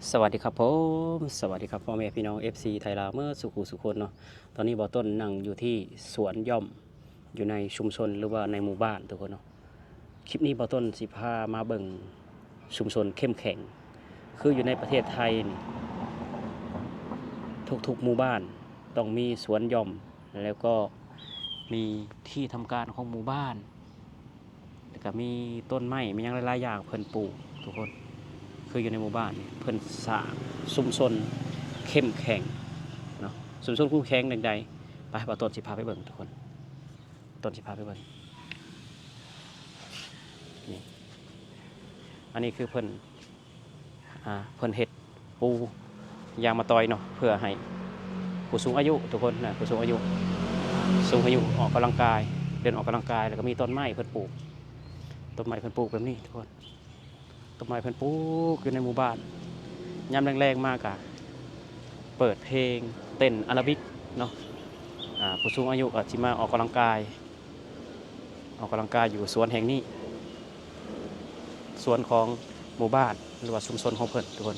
ສະຫວັດດີຄັບຜົມ ສະຫວັດດີຄັບພໍ່ແມ່ພີ່ນ້ອງ ເອັຟຊີ ໄທລາວເໝິດສູ່ຜູ້ສູ່ຄົນເນາະ. ຕອນນີ້ບ່າວຕົ້ນນັ່ງຢູ່ທີ່ສວນຢ່ອມ ຢູ່ໃນຊຸມຊົນ ຫຼືວ່າໃນໝູ່ບ້ານທຸກຄົນເນາະ. ຄລິບນີ້ບ່າວຕົ້ນຊິພາມາເບິ່ງຊຸມຊົນເຂັ້ມແຂງ ຄືຢູ່ໃນປະເທດໄທນີ້ ທຸກໆໝູ່ບ້ານຕ້ອງມີສວນຢ່ອມ ແລ້ວກໍມີທີ່ທຳການຂອງໝູ່ບ້ານ ແລ້ວກໍມີຕົ້ນໄມ້ ມີຫຍັງຫຼາຍໆຢ່າງເພິ່ນປູກທຸກຄົນ. ຄືຢູ່ໃນໝູ່ບ້ານນີ້ເພິ່ນສ້າງຊຸມຊົນເຂັ້ມແຂງເນາະ. ຊຸມຊົນເຂັ້ມແຂງຈັ່ງໃດ? ໄປ ບ່າວຕົ້ນຊິພາໄປເບິ່ງທຸກຄົນ ຕົ້ນຊິພາໄປເບິ່ງ. ນີ້ ອັນນີ້ຄືເພິ່ນ ອ່າ ເພິ່ນເຮັດປູຢາງມະຕອຍເນາະ ເພື່ອໃຫ້ຜູ້ສູງອາຍຸທຸກຄົນນະ ຜູ້ສູງອາຍຸ ສູງອາຍຸອອກກຳລັງກາຍ ເດີນອອກກຳລັງກາຍ. ແລ້ວກໍມີຕົ້ນໄມ້ເພິ່ນປູກ ຕົ້ນໄມ້ເພິ່ນປູກແບບນີ້ທຸກຄົນ ຕົ້ນໄມ້ເພິ່ນປູກຢູ່ໃນໝູ່ບ້ານ. ຍາມແລງໆມາກະເປີດເພງ ເຕັ້ນອາຣາບິກເນາະ. ອ່າ ຜູ້ສູງອາຍຸກໍຊິມາອອກກຳລັງກາຍ ອອກກຳລັງກາຍຢູ່ສວນແຫ່ງນີ້ ສວນຂອງໝູ່ບ້ານ ຫຼືວ່າຊຸມຊົນຂອງເພິ່ນທຸກຄົນ.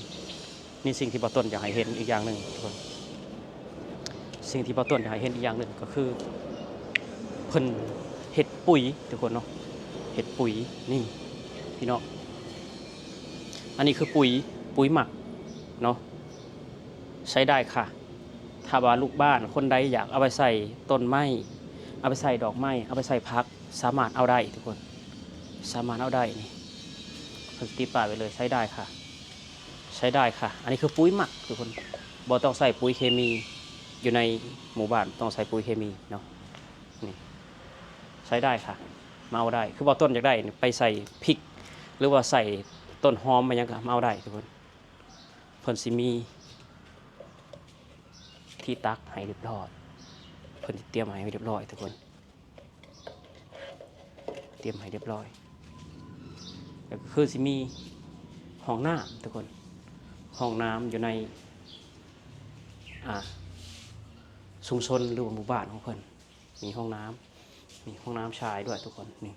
ນີ້ສິ່ງທີ່ບ່າວຕົ້ນຢາກໃຫ້ເຫັນອີກຢ່າງໜຶ່ງທຸກຄົນ ສິ່ງທີ່ບ່າວຕົ້ນຢາກໃຫ້ເຫັນອີກຢ່າງໜຶ່ງກໍຄື ເພິ່ນເຮັດປຸ໋ຍທຸກຄົນເນາະ ເຮັດປຸ໋ຍນີ້ພີ່ນ້ອງ. ອັນນີ້ຄືປຸ໋ຍ ປຸ໋ຍໝັກເນາະ ໃຊ້ໄດ້ຄ່ະ. ຖ້າວ່າລູກບ້ານຄົນໃດຢາກເອົາໄປໃສ່ຕົ້ນໄມ້ ເອົາໄປໃສ່ດອກໄມ້ ເອົາໄປໃສ່ຜັກ ສາມາດເອົາໄດ້ທຸກຄົນ ສາມາດເອົາໄດ້. ນີ້ເພິ່ນຕິດປ້າຍໄວ້ເລີຍ ໃຊ້ໄດ້ຄ່ະ ໃຊ້ໄດ້ຄ່ະ. ອັນນີ້ຄືປຸ໋ຍໝັກທຸກຄົນ ບໍ່ຕ້ອງໃສ່ປຸ໋ຍເຄມີ ຢູ່ໃນໝູ່ບ້ານບໍ່ຕ້ອງໃສ່ປຸ໋ຍເຄມີເນາະ. ນີ້ໃຊ້ໄດ້ຄ່ະ ມາເອົາໄດ້ ຄືບ່າວຕົ້ນຢາກໄດ້ໄປໃສ່ພິກ ຫຼືວ່າໃສ່ຕົ້ນຫອມ ມາຫຍັງກໍມາເອົາໄດ້ທຸກຄົນ. ເພິ່ນຊິມີທີ່ຕັກໃຫ້ຮຽບຮ້ອຍ ເພິ່ນຊິຕຽມໃຫ້ຮຽບຮ້ອຍທຸກຄົນ ຕຽມໃຫ້ຮຽບຮ້ອຍ. ແລ້ວກໍຄືຊິມີຫ້ອງນ້ຳທຸກຄົນ ຫ້ອງນ້ຳຢູ່ໃນ ອ່າ ຊຸມຊົນ ຫຼືວ່າໝູ່ບ້ານຂອງເພິ່ນ ມີຫ້ອງນ້ຳ ມີຫ້ອງນ້ຳຊາຍດ້ວຍທຸກຄົນ. ນີ້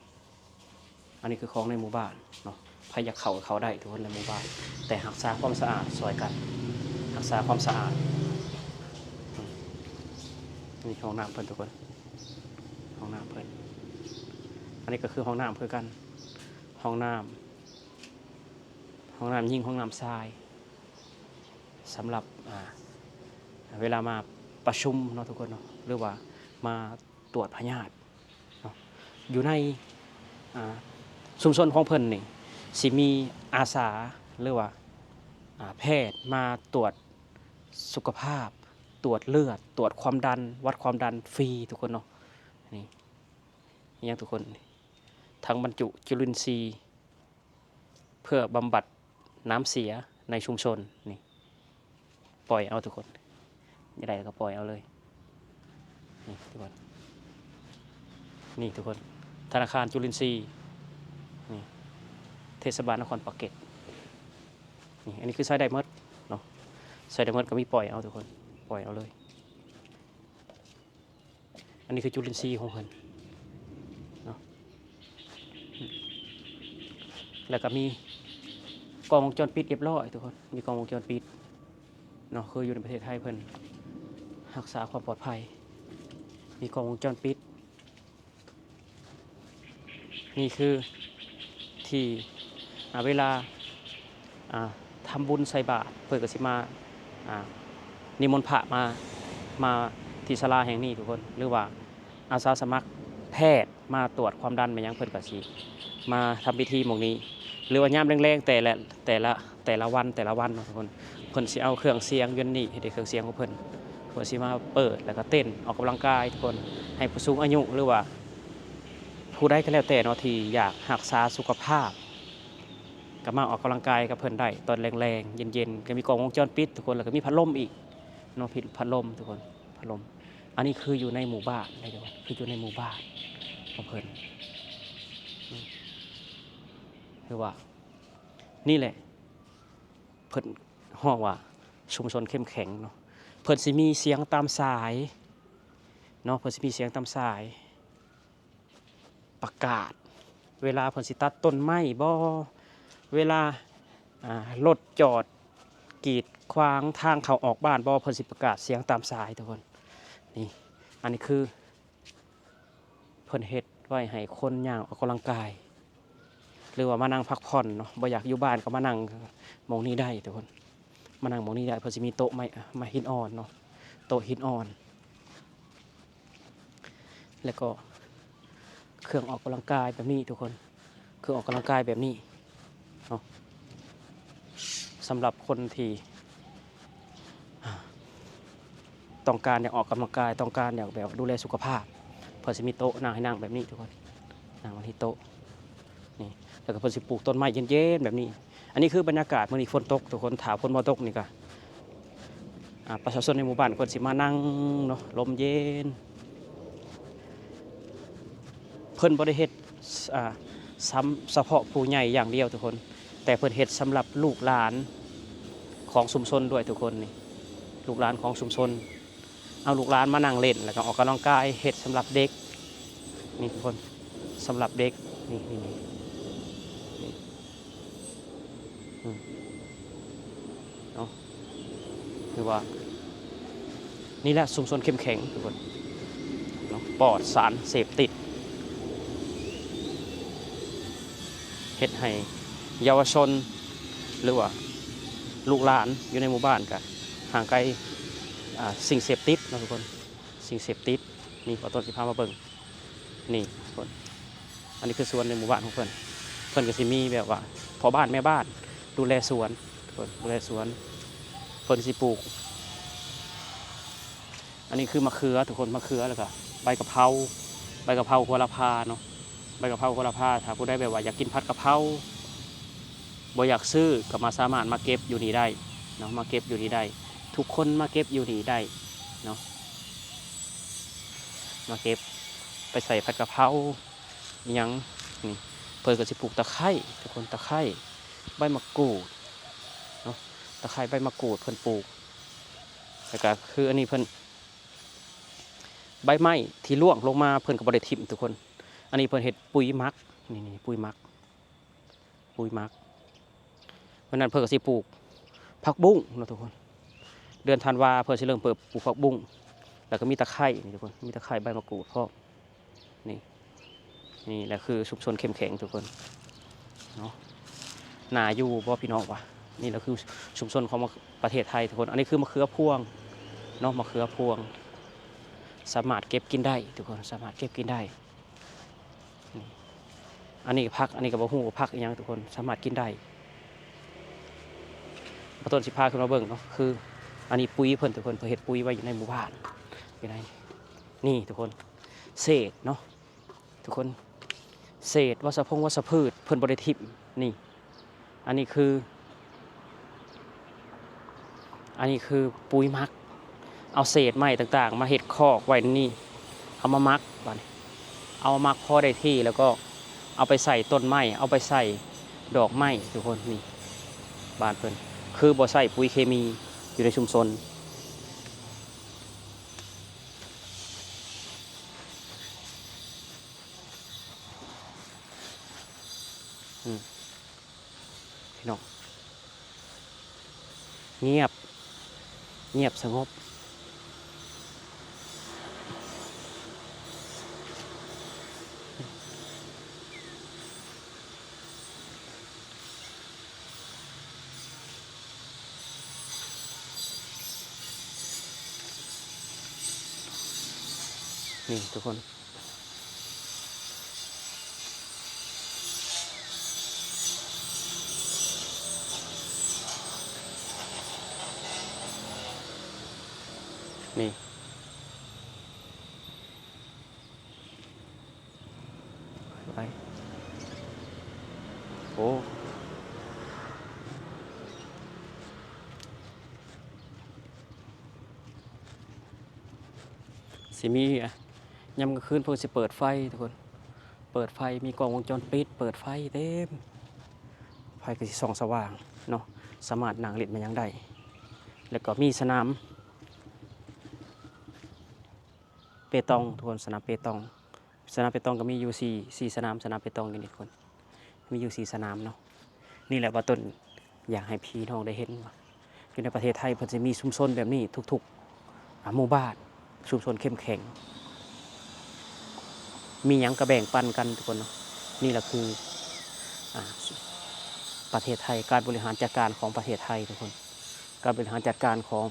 ອັນນີ້ຄືຂອງໃນໝູ່ບ້ານເນາະ ໃຜຢາກເຂົ້າກໍເຂົ້າໄດ້ທຸກຄົນໃນໝູ່ບ້ານ ແຕ່ຮັກສາຄວາມສະອາດຊ່ອຍກັນ ຮັກສາຄວາມສະອາດ. ນີ້ຫ້ອງນ້ຳເພິ່ນທຸກຄົນ ຫ້ອງນ້ຳເພິ່ນ. ອັນນີ້ກໍຄືຫ້ອງນ້ຳຄືກັນ ຫ້ອງນ້ຳ ຫ້ອງນ້ຳຍິງ ຫ້ອງນ້ຳຊາຍ ສຳລັບ ອ່າ ເວລາມາປະຊຸມເນາະທຸກຄົນເນາະ ຫຼືວ່າມາ ຕວດພະຍາດເນາະ. ຢູ່ໃນ ອ່າ ຊຸມຊົນຂອງເພິ່ນນີ້ ຊິມີອາສາ ຫຼືວ່າ ອ່າ ແພດມາຕວດສຸຂະພາບ ຕວດເລືອດ ຕວດຄວາມດັນ ວັດຄວາມດັນຟຣີທຸກຄົນເນາະ. ນີ້ ອີຫຍັງທຸກຄົນ ຖັງບັນຈຸຈຸລິນຊີ ເພື່ອບຳບັດນ້ຳເສຍໃນຊຸມຊົນນີ້ ປ່ອຍເອົາທຸກຄົນ ຢາກໄດ້ກໍປ່ອຍເອົາເລີຍ. ນີ້ທຸກຄົນ ນີ້ທຸກຄົນ ທະນາຄານຈຸລິນຊີ ນີ້ ເທດສະບານນະຄອນປາກເກດ ນີ້ ອັນນີ້ຄືໃຊ້ໄດ້ໝົດເນາະ ໃຊ້ໄດ້ໝົດ ກໍມີປ່ອຍເອົາທຸກຄົນ ປ່ອຍເອົາເລີຍ. ອັນນີ້ຄືຈຸລິນຊີຂອງເພິ່ນເນາະ ແລ້ວກໍມີກ້ອງວົງຈອນປິດຮຽບຮ້ອຍທຸກຄົນ ມີກ້ອງວົງຈອນປິດເນາະ ຄືຢູ່ໃນປະເທດໄທເພິ່ນຮັກສາຄວາມປອດໄພ ມີກ້ອງວົງຈອນປິດ. ນີ້ຄືທີ່ ອ່າ ເວລາ ອ່າ ທຳບຸນໃສ່ບາດ ເພິ່ນກໍຊິມາ ອ່າ ນິມົນພະມາ ມາທີ່ສາລາແຫ່ງນີ້ທຸກຄົນ ຫຼືວ່າອາສາສະໝັກແພດມາຕວດຄວາມດັນແມ່ນຫຍັງ ເພິ່ນກໍຊິມາທຳພິທີໝ່ອງນີ້ ຫຼືວ່າຍາມແລງໆ ແຕ່ລະ ແຕ່ລະ ແຕ່ລະວັນ ແຕ່ລະວັນເນາະທຸກຄົນ ເພິ່ນຊິເອົາເຄື່ອງສຽງຢູ່ນີ້ ເຮັດໃຫ້ເຄື່ອງສຽງຂອງເພິ່ນ ເພິ່ນຊິມາເປີດ ແລ້ວກໍເຕັ້ນອອກກຳລັງກາຍທຸກຄົນ ໃຫ້ຜູ້ສູງອາຍຸ ຫຼືວ່າ ຜູ້ໃດກໍແລ້ວແຕ່ເນາະ ທີ່ຢາກຮັກສາສຸຂະພາບ ກໍມາອອກກຳລັງກາຍກັບເພິ່ນໄດ້ ຕອນແລງໆ ເຢັນໆ ກໍມີກ້ອງວົງຈອນປິດທຸກຄົນ ແລ້ວກໍມີພັດລົມອີກເນາະ ພັດລົມທຸກຄົນ ພັດລົມ. ອັນນີ້ຄືຢູ່ໃນໝູ່ບ້ານ ຄືຢູ່ໃນໝູ່ບ້ານຂອງເພິ່ນ ຄືວ່າ ນີ້ແຫຼະ ເພິ່ນຮ້ອງວ່າຊຸມຊົນເຂັ້ມແຂງເນາະ ເພິ່ນຊິມີສຽງຕາມສາຍເນາະ ເພິ່ນຊິມີສຽງຕາມສາຍ ປະກາດ ເວລາເພິ່ນຊິຕັດຕົ້ນໄມ້ບໍ ເວລາ ອ່າ ລົດຈອດ ກີດຂວາງທາງເຂົ້າອອກບ້ານບໍ່ ເພິ່ນຊິປະກາດສຽງຕາມສາຍທຸກຄົນ. ນີ້ ອັນນີ້ຄື ເພິ່ນເຮັດໄວ້ໃຫ້ຄົນຍ່າງອອກກຳລັງກາຍ ຫຼືວ່າມານັ່ງພັກຜ່ອນເນາະ, ບໍ່ຢາກຢູ່ບ້ານກໍມານັ່ງໝ່ອງນີ້ໄດ້ທຸກຄົນ, ມານັ່ງໝ່ອງນີ້ໄດ້. ເພິ່ນຊິມີໂຕະໄມ້ ໄມ້ຫີນອ່ອນເນາະ, ໂຕະຫີນອ່ອນ ແລ້ວກໍເຄື່ອງອອກກຳລັງກາຍແບບນີ້ທຸກຄົນ, ເຄື່ອງອອກກຳລັງກາຍແບບນີ້ເນາະ. ສຳລັບຄົນທີ່ ຕ້ອງການຢາກອອກກຳລັງກາຍ, ຕ້ອງການຢາກແບບວ່າດູແລສຸຂະພາບ, ເພິ່ນຊິມີໂຕະນັ່ງໃຫ້ນັ່ງແບບນີ້ທຸກຄົນ, ນັ່ງມາທີ່ໂຕະນີ້. ແລ້ວກໍເພິ່ນຊິປູກຕົ້ນໄມ້ເຢັນໆແບບນີ້. ອັນນີ້ຄືບັນຍາກາດມື້ນີ້ຝົນຕົກທຸກຄົນ, ຖ້າຝົນບໍ່ຕົກນີ້ກໍ ອ່າ ປະຊາຊົນໃນໝູ່ບ້ານເພິ່ນຊິມານັ່ງເນາະ ລົມເຢັນ. ເພິ່ນບໍ່ໄດ້ເຮັດ ອ່າ ສຳ ສະເພາະຜູ້ໃຫຍ່ຢ່າງດຽວທຸກຄົນ, ແຕ່ເພິ່ນເຮັດສຳລັບລູກຫຼານຂອງຊຸມຊົນດ້ວຍທຸກຄົນ. ນີ້ ລູກຫຼານຂອງຊຸມຊົນ ເອົາລູກຫຼານມານັ່ງຫຼິ້ນ ແລ້ວກໍອອກກຳລັງກາຍ, ເຮັດສຳລັບເດັກ. ນີ້ທຸກຄົນ ສຳລັບເດັກ ນີ້ ນີ້ ນີ້ ນີ້ ອືມ ເນາະ. ຄືວ່າ ນີ້ແຫຼະຊຸມຊົນເຂັ້ມແຂງທຸກຄົນເນາະ, ປອດສານເສບຕິດ, ເຮັດໃຫ້ເຍົາວະຊົນ ຫຼືວ່າລູກຫຼານຢູ່ໃນໝູ່ບ້ານກະຫ່າງໄກ ອ່າ ສິ່ງເສບຕິດເນາະທຸກຄົນ, ສິ່ງເສບຕິດ. ນີ້ ຂໍຕົ້ນຊິພາມາເບິ່ງ. ນີ້ທຸກຄົນ ອັນນີ້ຄືສວນໃນໝູ່ບ້ານຂອງເພິ່ນ, ເພິ່ນກໍຊິມີແບບວ່າພໍ່ບ້ານແມ່ບ້ານດູແລສວນ ເພິ່ນດູແລສວນ. ເພິ່ນຊິປູກ ອັນນີ້ຄືມະເຂືອທຸກຄົນ, ມະເຂືອ ແລ້ວກໍໃບກະເພົາ, ໃບກະເພົາໂຫລະພາເນາະ, ໃບກະເພົາໂຫລະພາ. ຖ້າຜູ້ໃດແບບວ່າຢາກກິນຜັດກະເພົາ ບໍ່ຢາກຊື້ ກໍມາ ສາມາດມາເກັບຢູ່ນີ້ໄດ້ເນາະ, ມາເກັບຢູ່ນີ້ໄດ້, ທຸກຄົນມາເກັບຢູ່ນີ້ໄດ້ເນາະ, ມາເກັບໄປໃສ່ຜັດກະເພົາ ອີ່ຫຍັງນີ້. ເພິ່ນກໍຊິປູກຕະໄຄທຸກຄົນ, ຕະໄຄ ໃບມະກູດເນາະ, ຕະໄຄໃບມະກູດເພິ່ນປູກ. ແລ້ວກໍຄືອັນນີ້ເພິ່ນ ໃບໄມ້ທີ່ລ່ວງລົງມາເພິ່ນກໍບໍ່ໄດ້ຖິ້ມທຸກຄົນ. ອັນນີ້ເພິ່ນເຮັດປຸ໋ຍໝັກ ນີ້ໆ ປຸ໋ຍໝັກ ປຸ໋ຍໝັກ. ເພາະນັ້ນເພິ່ນກໍຊິປູກຜັກບຸ້ງເນາະທຸກຄົນ, ເດືອນທັນວາເພິ່ນຊິເລີ່ມເປີດປູກຜັກບຸ້ງ. ແລ້ວກໍມີຕະໄຄນີ້ທຸກຄົນ, ມີຕະໄຄໃບມະກູດພ້ອມ. ນີ້ ນີ້ແຫຼະຄືຊຸມຊົນເຂັ້ມແຂງທຸກຄົນເນາະ. ໜ້າຢູ່ບໍ່ພີ່ນ້ອງວະ? ນີ້ແຫຼະຄືຊຸມຊົນຂອງປະເທດໄທທຸກຄົນ. ອັນນີ້ຄືມະເຂືອພວງເນາະ, ມະເຂືອພວງ ສາມາດເກັບກິນໄດ້ທຸກຄົນ, ສາມາດເກັບກິນໄດ້. ນີ້ ອັນນີ້ກໍຜັກ, ອັນນີ້ກໍບໍ່ຮູ້ວ່າຜັກອີ່ຫຍັງທຸກຄົນ, ສາມາດກິນໄດ້. ບ່າວຕົ້ນຊິພາຂຶ້ນມາເບິ່ງເນາະ, ຄືອັນນີ້ປຸ໋ຍເພິ່ນທຸກຄົນ, ເພິ່ນເຮັດປຸ໋ຍໄວ້ຢູ່ໃນໝູ່ບ້ານ ຢູ່ໃນ ນີ້ທຸກຄົນ, ເສດເນາະ ທຸກຄົນ, ເສດວັດສະພົງວັດສະພືດເພິ່ນບໍ່ໄດ້ຖິ້ມ. ນີ້ ອັນນີ້ຄື ອັນນີ້ຄືປຸ໋ຍໝັກ, ເອົາເສດໄມ້ຕ່າງໆມາເຮັດຄອກໄວ້ໃນນີ້, ເອົາມາໝັກ. ບາດນີ້ເອົາມາໝັກພໍໄດ້ທີ່ ແລ້ວກໍເອົາໄປໃສ່ຕົ້ນໄມ້, ເອົາໄປໃສ່ດອກໄມ້ທຸກຄົນ. ນີ້ ບ້ານເພິ່ນຄືບໍ່ໃສ່ປຸ໋ຍເຄມີຢູ່ໃນຊຸມຊົນ. ອືມ ພີ່ນ້ອງ ງຽບ ງຽບສະຫງົບ. ນີ້ທຸກຄົນ ນີ້ ໄປ ໂອ້ ຊິມີ ຍາມກາງຄືນເພິ່ນຊິເປີດໄຟທຸກຄົນ ເປີດໄຟ ມີກ້ອງວົງຈອນປິດ ເປີດໄຟເຕັມ ໄຟກໍຊິສ່ອງສະຫວ່າງເນາະ ສາມາດນັ່ງຫຼິ້ນມາຫຍັງໄດ້ ແລ້ວກໍມີສະໜາມ ເປຕອງທຸກຄົນ ສະໜາມເປຕອງ ສະໜາມເປຕອງກໍມີຢູ່ສີ່ ສີ່ສະໜາມ ສະໜາມເປຕອງຢູ່ນີ້ທຸກຄົນ ມີຢູ່ສີ່ສະໜາມເນາະ ນີ້ແຫຼະບ່າວຕົ້ນຢາກໃຫ້ພີ່ນ້ອງໄດ້ເຫັນວ່າ ຢູ່ໃນປະເທດໄທເພິ່ນຊິມີຊຸມຊົນແບບນີ້ທຸກໆ ອ່າ ໝູ່ບ້ານ ຊຸມຊົນເຂັ້ມແຂງ ມີຫຍັງກໍແບ່ງປັນກັນທຸກຄົນເນາະ. ນີ້ລະຄື ອ່າ ປະເທດໄທ ການບໍລິຫານຈັດການຂອງປະເທດໄທທຸກຄົນ ການບໍລິຫານຈັດການຂອງ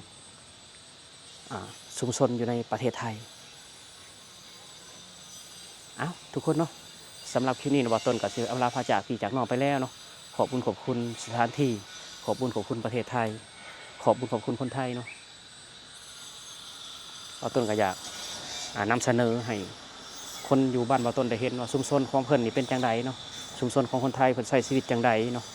ອ່າ ຊຸມຊົນຢູ່ໃນປະເທດໄທ. ເອົ້າ ທຸກຄົນເນາະ ສຳລັບຄລິບນີ້ເນາະ ບ່າວຕົ້ນກໍຊິອຳລາພາຈາກພີ່ຈາກນ້ອງໄປແລ້ວເນາະ. ຂອບບຸນຂອບຄຸນສະຖານທີ່ ຂອບບຸນຂອບຄຸນປະເທດໄທ ຂອບບຸນຂອບຄຸນຄົນໄທເນາະ. ບ່າວຕົ້ນກໍຢາກ ອ່າ ນຳສະເໜີໃຫ້ຄົນຢູ່ບ້ານບ່າວຕົ້ນໄດ້ເຫັນວ່າຊຸມຊົນຂອງເພິ່ນນີ້ເປັນຈັ່ງໃດເນາະ ຊຸມຊົນຂອງຄົນໄທເພິ່ນໃຊ້ຊີວິດຈັ່ງໃດເນາະ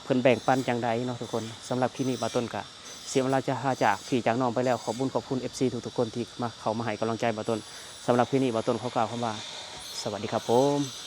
ເພິ່ນແບ່ງປັນຈັ່ງໃດເນາະທຸກຄົນ. ສຳລັບຄລິບນີ້ບ່າວຕົ້ນກໍຊິອຳລາຈາ ຈາກພີ່ຈາກນ້ອງໄປແລ້ວ. ຂອບບຸນຂອບຄຸນເອັຟຊີທຸກໆຄົນທີ່ມາ ເຂົ້າມາໃຫ້ກຳລັງໃຈບ່າວຕົ້ນ. ສຳລັບຄລິບນີ້ບ່າວຕົ້ນຂໍກ່າວຄຳວ່າ ສະຫວັດດີຄັບຜົມ.